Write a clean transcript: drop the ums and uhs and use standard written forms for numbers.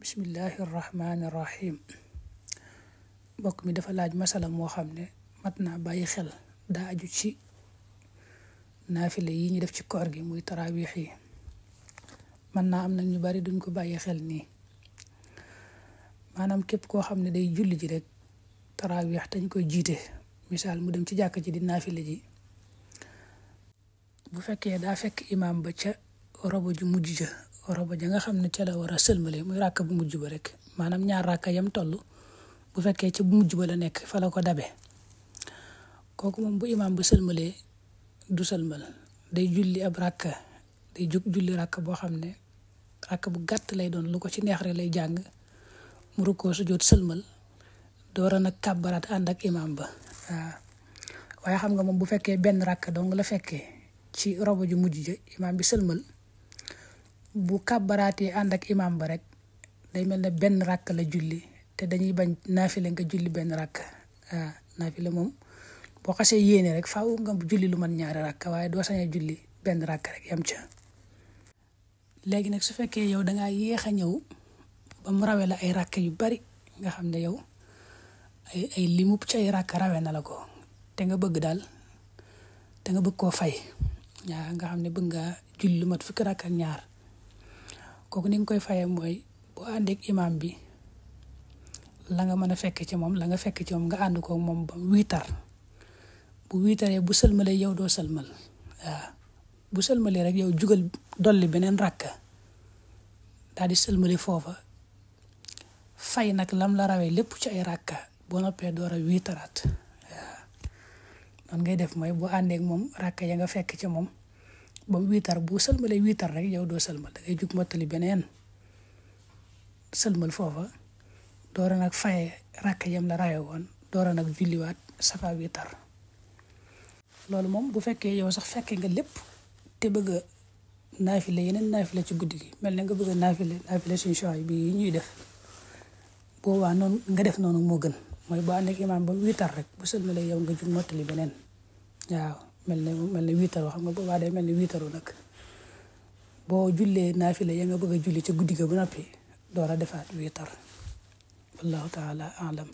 bismillahi rahmaani rahim mbokk mi dafa laaj masala moo xam ne mat naa bàyyi xel daa aju ci naafile yi ñu def ci koor gi muy taraawix yi mën naa am nag ñu bari duñ ko bàyyi xel nii maanaam képp koo xam ne day julli ji rek taraawix dañ koy jiite misaal mu dem ci jàkk ji di naafile ji bu fekkee daa fekk imaam ba ca robo ju mujj ja robo ja nga xam ne ca la war a sëlmale muy ràkk bu mujj ba rek maanaam ñaar ràkka yam toll bu fekkee ca bu mujj ba la nekk fa la ko dabe kooku moom bu imaam ba sëlmalee du sëlmal day julli ab ràkka day jóg julli ràkk boo xam ne ràkk bu gàtt lay doon lu ko ci neex rek lay jàng mu rukkoo sujjóot sëlmal doora nag kàbbaraat ànd ak imaam ba waaye xam nga moom bu fekkee benn ràkk dong la fekkee ci robo ju mujj ja imaam bi sëlmal bu kàbbaraatee ànd ak imaam ba rek day mel ne benn ràkk la julli te dañuy bañ naafile nga julli benn ràkk naafile moom boo xasee yéene rek faaw nga julli lu man ñaari ràkk waaye doo sañee julli benn ràkk rek yam ca léegi nag su fekkee yow dangaa yéex a ñëw ba mu rawee la ay ràkk yu bari nga xam ne yow ay limub ci ay ràkk rawee na la ko te nga bëgg daal te nga bëgg koo fay nga xam ne bëgg nga julli lu mat fukki ràkk ak ñaar kooku ni nga koy fayee mooy boo àndeek imaam bi la nga mën a fekk ci moom la nga fekk ci moom nga ànd ko moom ba wiitar bu wiitaree bu sëlmalee yow doo sëlmal bu sëlmalee rek yow jugal dolli beneen ràkk daal di sëlmali foofa fay nag lam la rawee lépp ci ay ràkka boo noppee door a wiitaraat noonu ngay def mooy boo àndeek moom ràkka ya nga fekk ci moom ba wiitar bu sëlmalee wiitar rek yow doo sëlmal da ngay jug mottali beneen sëlmal foofa doora nag faye ràkk yam la rawe woon doora nag julliwaat safa wiitar loolu moom bu fekkee yow sax fekke nga lépp te bëgg a naafile yeneen naafile ci guddi gi mel ne nga bëgg a naafile suñu choix bi yi ñuy def boobaa noonu nga def noonu moo gën mooy boo ànd ak imaam ba wiitar rek bu sëlmalee yow nga jug mottali beneen waaw mel ne wiitaru xam nga boobaa day mel ne wiitaru nag boo jullee naafile ya nga bëgg a julli ca guddi ga ba noppi door a defaat wiitar wallahu taala alam